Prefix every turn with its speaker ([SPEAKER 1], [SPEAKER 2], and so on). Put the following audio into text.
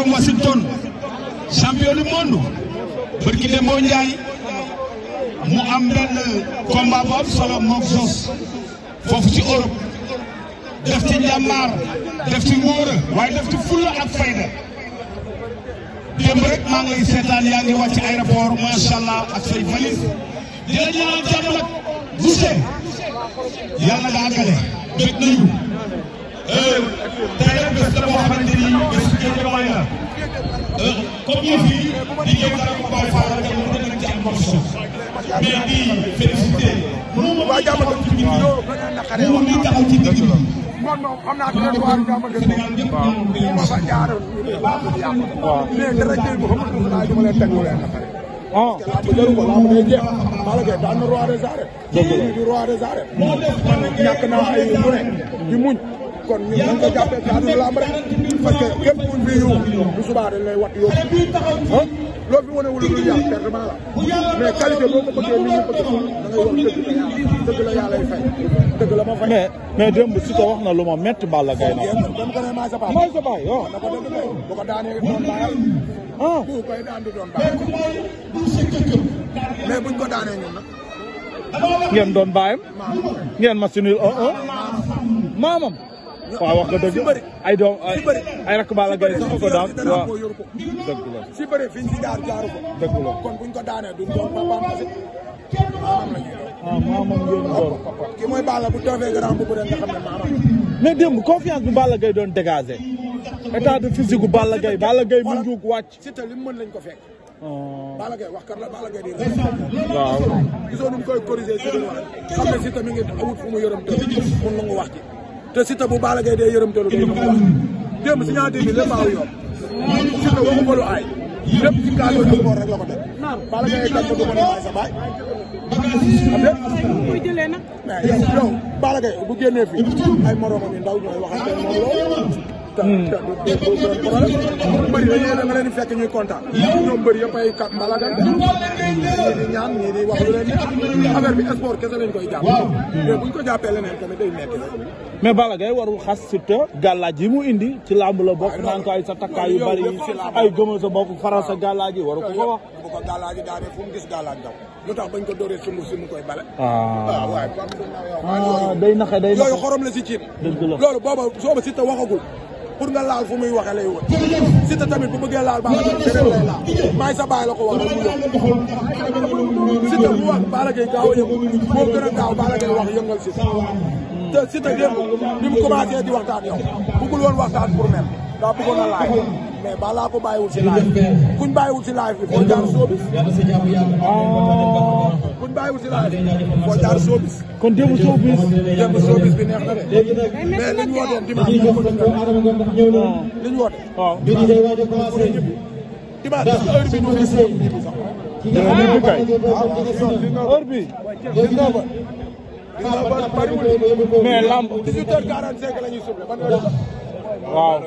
[SPEAKER 1] borom Washington champion du monde barki Dembo Ndiaye mu am benn combat bu am solo moom Zoss foofu ci Europe def ci njàmbaar def ci ngóora waaye def ci fulla ak fayda démb rek maa ngi lay seetaan yaa ngi wàcc aéroport macha allah ak say valise di la ñaanal jàmm nag Boucher yàlla nga àggale bég nañu tey nag bés la boo xamante ni bés Guédiawaye la comme yëf yi liggéey dara ko Baye Fall ak mu dëgg ci am morceau mais di félicité waa jàmm ak ci biir mu ngi taxaw ci dëgg la
[SPEAKER 2] man moom xam naa ne waa jàmm ak waaw ma fa jaaroon waaw mais dara jël bu xamul naa dama leen teg leen naqare parce que lamb jëru ko lamb day jeex Balla Gaye daan na roi des arènes di roi des arènes ñàkk na ay mu ne di muñ kon ñu dañ ko jàppee ci àdduna lamb rek parce que képp ku fi yu bu subaa dañ lay wat yóbbu loolu fi wane wul lu yàq perdement la mais qualité boo ko bëggee nit ñi bëgg da ngay wax dëgg la yàlla lay fay dëgg la ma fay
[SPEAKER 3] mais démb Siteu wax na lu ma métti Balla Gaye na
[SPEAKER 2] dama ko ne maay sa baay waaw na ko dëgg kay bu ko daanee doon baayal bu koy daan di doon baayal mais buñ ko daanee ñun nag
[SPEAKER 3] ngeen doon baayam ngeen ma sinil maamam waaw wax nga dëgg ay doom ay rakk Balla Gaye sax ko daan waaw dëgg la
[SPEAKER 2] si bëri fiñ si jaar jaaru ko
[SPEAKER 3] dëgg la
[SPEAKER 2] kon buñ ko daanee duñ doon papaam parce que maamam la ñuy doon
[SPEAKER 3] maamam ngeen doon
[SPEAKER 2] ki mooy Balla bu toofee grand bu bëre nga xam ne maamam
[SPEAKER 3] mais démb confiance bi Balla Gaye doon dégagé état de physique bu Balla Gaye mu njuug wàcc
[SPEAKER 2] Siteu li mu mën lañ ko fekk Balla Gaye wax kat la Balla Gaye di
[SPEAKER 3] waaw
[SPEAKER 2] gisoo nu mu koy corriger si wax xam ne Siteu mi ngi awut fu mu yërëm te mun nangu wax ci te Siteu bu Balla Gaye dee yërëm te lu day nangu wax démb si ñaata bi lépp aw yoon Siteu waxu ko lu aay lépp ci cadre de sport rek la ko def Balla Gaye dañ ko du ko ne maay sa baay xam nga
[SPEAKER 4] muy jëlee nag
[SPEAKER 2] mais yow Balla Gaye bu génnee fii ay moromam yu ndaw ñooy waxante moom loolu mbëri dañuy da nga leen di fekk ñuy kontaan ñoom mbëri yëpp ay kat Balla Gaye ñii di ñaan ñii di wax lu leen neex affaire bi sport kese lañ koy jàpp mais buñ ko jàppee leneen tamit day nekk
[SPEAKER 3] mais Balla Gaye warul xas Siteu gàllaaj yi mu indi ci làmb la bokk naan ko ay sa takkaay yu bari ay gëmal sa bopp faral sa gàllaaj yi waru ko ko wax
[SPEAKER 2] bu ko gàllaaj yi daanee fu mu gis gàllaaj daw lu tax bañ ko dóoree sumu si mu koy bale
[SPEAKER 3] day naxe day naxe
[SPEAKER 2] yooyu xorom la si ciin
[SPEAKER 3] dëgg la
[SPEAKER 2] loolu booba Siteu waxagul pour nga laal fu muy waxee lay wër Siteu tamit bu bëggee laal Balla Gaye beneen lay laal maay sa baay la ko wax rek mu yëngu Siteu bu wax Balla Gaye gaaw a yëngu moo gën a gaaw Balla Gaye wax yëngal Siteu te Siteu démb bi mu commencé di waxtaan yow bëggul woon waxtaan pour même daa bëggoon a laaj mais Balla ko bàyyiwul si live bi kuñ bàyyiwul si live bi foo jaar soobis kuñ bàyyiwul si live bi foo jaar soobis
[SPEAKER 3] kon démb soobis
[SPEAKER 2] bi neex na de mais li ñu woote dimanche moo ko dundal li ñu woote
[SPEAKER 3] waaw
[SPEAKER 2] dimanche heure bi ñu ngi si bi sax
[SPEAKER 3] heure bi mais lamb
[SPEAKER 2] 18h45 la ñuy soufflé ban heure
[SPEAKER 3] waaw